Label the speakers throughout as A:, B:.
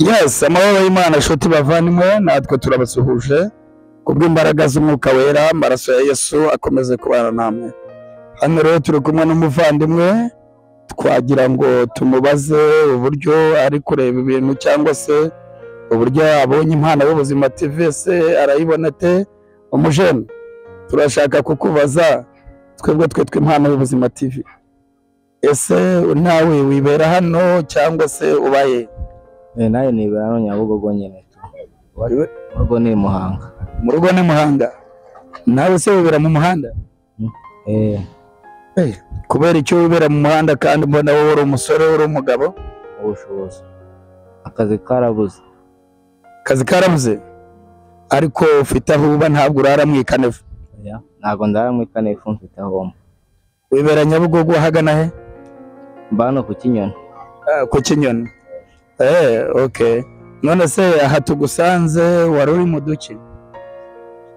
A: Yes, amahoro y'Imana nshuti bavandimwe, natwe turabasuhuje kubw'imbaraga z'umwuka wera, amaraso ya Yesu akomeze kubana namwe. Hano rero turi kumwe n'umuvandimwe, twagira ngo tumubaze uburyo ari kureba ibintu cyangwa se uburyo abonye impano y'ubuzima TV, se arayibona ate? Umujene, turashaka kukubaza twebwe twitwa impano y'ubuzima TV, ese nawe wibera hano cyangwa se ubaye?
B: Nawe nibera hano Nyabugogo nyine tu. Mu rugo ni Muhanga.
A: Mu rugo ni Muhanga. Nawe se wibera mu muhanda? Kubera icyo wibera mu muhanda kandi mbona wowe uri umusore, uri umugabo?
B: Ubushobozi. Akazi karabuze.
A: Akazi karabuze? Ariko ufite aho uba, ntabwo urara mu ikanefu?
B: Ntabwo ndara mu ikanefu, mfite aho mba.
A: Wibera Nyabugogo ahagana he?
B: Mba hano ku Kinyoni.
A: Ku Kinyoni. Okay. None se aha tugusanze wari uri mu duki?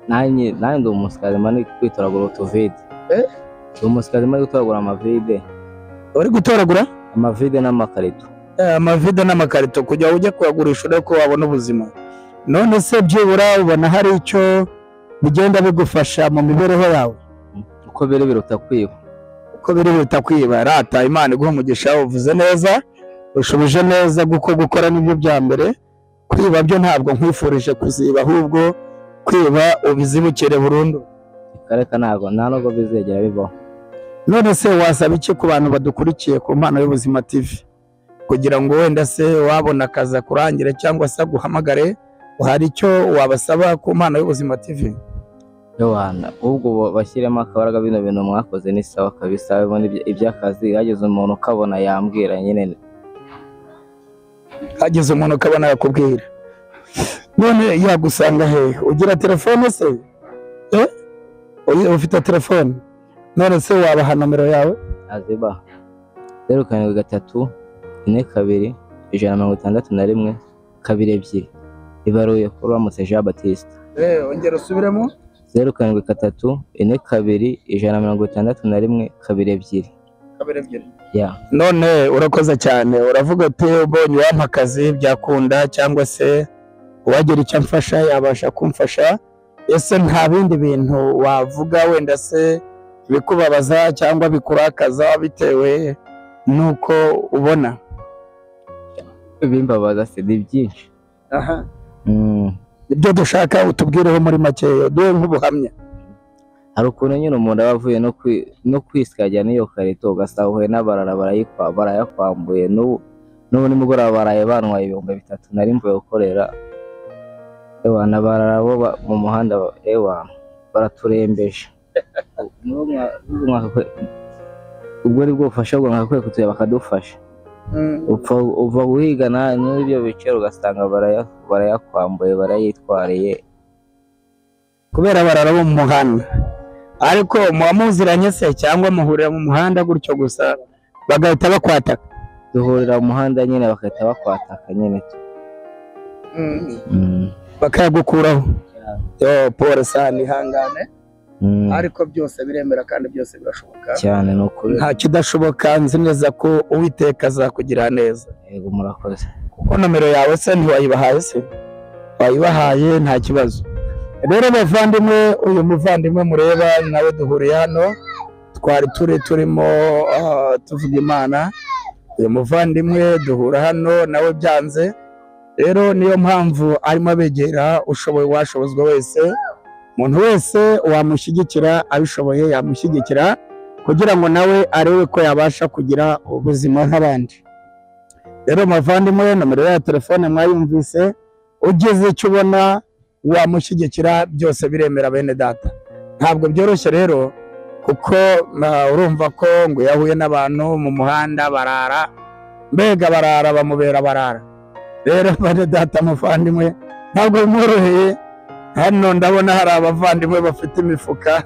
B: Nanjye ndi umusikazi mba kwitoragura utuvide. Ndi umusikazi mba gutoragura amavide.
A: Uri gutoragura?
B: Amavide n'amakarito.
A: Amavide n'amakarito kujya ujya kuyagurisha urebe ko wabona ubuzima. None se byibura ubona hari icyo bigenda bigufasha mu mibereho yawe?
B: Uko biri biruta kwiba.
A: Uko biri biruta kwiba. Rata Imana iguhe umugisha, uvuze neza, ushubije neza, kuko gukora nibyo bya mbere. Kwiba byo ntabwo nkwifurije kuziba, ahubwo kwiba ubizibukire burundu.
B: Kareka ntabwo nta nubwo bizegera bibaho.
A: None se wasaba iki ku bantu badukurikiye ku mpano y'ubuzima TV kugira ngo wenda se wabona akazi akurangire cyangwa se aguhamagare, hari icyo wabasaba ku mpano y'ubuzima TV?
B: Yohana, ubwo bashyiremo akabaraga, bino bintu mwakoze ni sawa kabisa. Iby'akazi hageze umuntu ukabona yambwira nyine.
A: Hageze umuntu ukabona yakubwira. None yagusanga he? Ugira telefone se? Ufite telefone? None se wabaha nomero yawe?
B: Aziba 0 7 3 4 2 161 2 2. Ibaruye kuri Uramutse Jean Baptiste.
A: Ongera usubiremo.
B: 0 7 3 4 2 161 2 2.
A: 2 2.
B: Yeah.
A: None urakoze cyane, uravuga uti ubonye wampa akazi byakunda cyangwa se uwagira icyo amfasha yabasha kumfasha. Ese nta bindi bintu wavuga wenda se bikubabaza cyangwa bikurakaza bitewe nuko ubona?
B: Bimbabaza se ni byinshi.
A: Aha. Ibyo dushaka utubwireho muri make, duhe nk'ubuhamya.
B: Hari ukuntu nyine umuntu aba avuye no kwisikajya n'iyo karito, ugasanga uhuye n'abarara barayakwambuye. N'ubu nimugoroba baraye bantwaye 3000 nari mvuye gukorera. Ewa, n'abarara bo mu muhanda, ewa, baraturembeje. Ubwo ari bwo bufasha bwo mwakwiye kutureba bakadufasha. Uva guhiga n'ibyo biciro ugasanga barayakwambuye, barayitwariye
A: kubera barara bo mu muhanda. Ariko muba muziranye se cyangwa muhurira mu muhanda gutyo gusa bagahita bakwataka?
B: Duhurira mu muhanda nyine bagahita bakwataka nyine tu.
A: Bakayagukuraho. Yo, pole sana, ihangane. Ariko byose biremera kandi byose birashoboka
B: cyane, nukuri
A: nta kidashoboka. Nzi neza ko Uwiteka azakugira neza.
B: Yego, murakoze.
A: Kuko nomero yawe se ntiwayibahaye se? Wayibahaye, nta kibazo. Rero bavandimwe, uyu muvandimwe mureba nawe duhuriye hano, twari turi turimo tuvuga Imana. Uyu muvandimwe duhura hano nawe byanze, rero niyo mpamvu arimo abegera ushoboye washobozwa wese, umuntu wese wamushyigikira abishoboye yamushyigikira kugira ngo nawe arebe ko yabasha kugira ubuzima nk'abandi. Rero muvandimwe, nomero ya telefone mwayumvise, ugeze icyo ubona wamushyigikira, byose biremera bene data. Ntabwo byoroshye rero, kuko urumva ko ngo yahuye n'abantu mu muhanda barara, mbega barara bamubera barara. Rero bene data muvandimwe, ntabwo bimworoheye. Hano ndabona hari abavandimwe bafite imifuka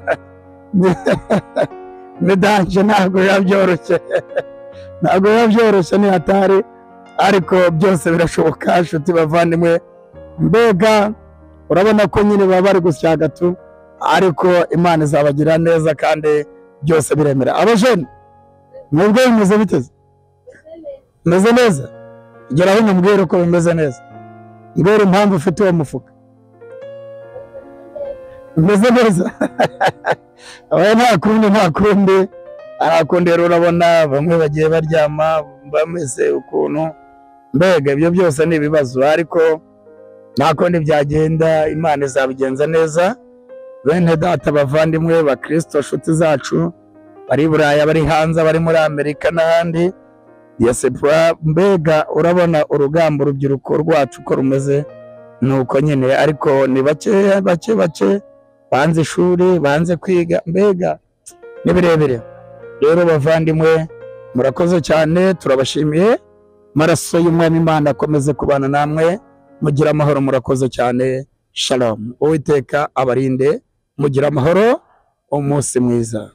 A: medanje, ntabwo biba byoroshye, ntabwo biba byoroshye, ni hatari, ariko byose birashoboka nshuti bavandimwe. Mbega urabona ko nyine baba bari gusya gatu, ariko Imana izabagira neza kandi byose biremera. Abajene mwebwe bimeze biteze? Meze neza? Geraho nyumubwire uko bimeze neza. Mbwira impamvu ufite uwo mufuka. Umeze neza. Oya, nta kundi, nta kundi, nta rero. Urabona bamwe bagiye baryama bameze ukuntu, mbega ibyo byose ni ibibazo, ariko nta kundi byagenda, Imana izabigenza neza. Bene data, bavandimwe, bakristo, nshuti zacu bari i Buraya, bari hanze, bari muri Amerika n'ahandi, diaspora, mbega urabona urugamba urubyiruko rwacu uko rumeze, ni uko nyine, ariko ni bake bake bake banze ishuri, banze kwiga, mbega ni birebire. Rero bavandimwe, murakoze cyane, turabashimiye. Maraso y'Umwami Imana akomeze kubana namwe, mugire amahoro. Murakoze cyane. Shalom. Uwiteka abarinde, mugire amahoro, umunsi mwiza.